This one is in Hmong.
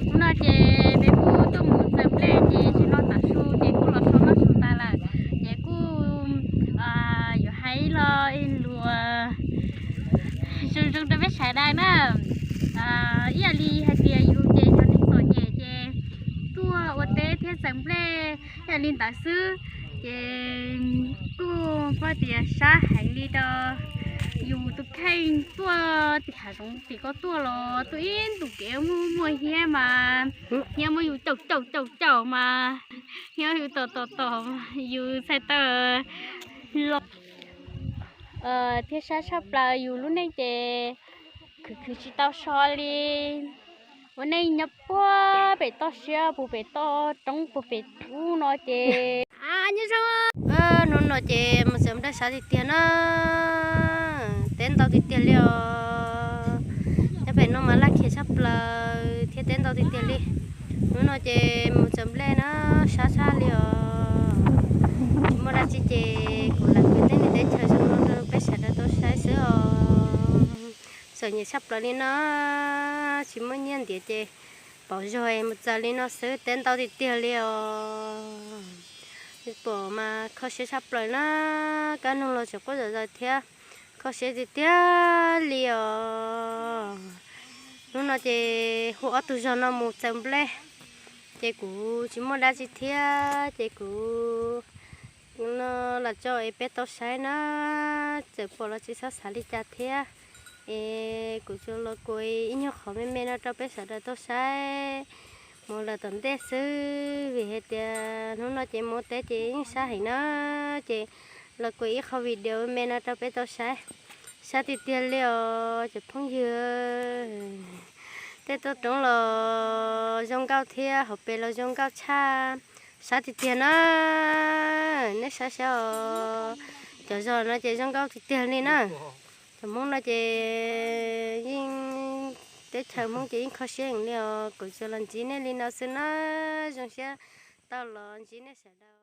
Hnub no ces peb kuj tuaj mus txaws nplej ces tsis no tav su ces kuj los so noj su tas lawm. Ces kuj yuav hais los luag zoo zoo rau peb sawv daws na. Ib yam li hais tias yus ces yog neeg txom nyem ces tuaj ua teb thiab txaws nplej ib yam li ntawd xwb. Ces kuj pom tias sab heev li rau yus tus kheej tuaj tim hav zoov tim ko tuaj los tuaj ib ntus kev muaj muaj hiab mas, hiab muab yus caum caum caum caum mas, hiab yus tom tom tom, yus txhais taws los. Thiab sab tshaj plaws yus lub neej ces khwv khwv tsis tau so li. Ua neej nyob puag pem toj siab puag pem toj roob puag pem ub no ces, nyob zoo. Hnub no ces mus txaws nplej sab tiag tiag na, teb ntau tiag tiag li os. Nyob pem no mas laj khiav tshaj plaws thiab teb ntau tiag tiag li. Hnub no ces mus txaws nplej na, sab tshaj li os. Tsis muaj dab tsi ces kuv lam kwv teb li teb chaws zoo no rau peb sawv daws tau saib xwb os. Txom nyem tshaj plaws li no, tsis muaj nyiaj ntiav ces pom zog es mus txaws li no xwb, teb ntau tiag tiag li os. Pom mas kho siab tshaj plaws na, kaj ntug los tseem quaj zom zaws thiab, kho siab tiag tiag li os. Hnub no ces hu ob tug zog no mus txaws nplej, ces kuv tsis muaj dab tsi thiab ces kuv no lam tso es peb tau saib na, txawm pom los tsis txhob xav li cas thiab. Es kuv tsuas los kuas ib nyuag qhov me me no rau peb sawv daws tau saib mus lawm tom ntej xwb, vim hais tias hnub no ces mus teb ces yeej sab heev na, ces los kuas ib qho video me no rau peb tau saib. Sab tiag tiag li os cov phooj ywg. Tej toj roob los zoo nkauj thiab hauv pes los zoo nkauj tshaj, sab tiag tiag na. Nej saib saib os, cov zos no ces zoo nkauj tiag tiag li na. Cov Hmoob no ces yeej, teb chaws Hmoob ces yeej kho siab heev li os. Kuv tsuas los ntsib nej li no xwb na, zoo siab tau los ntsib nej sawv daws.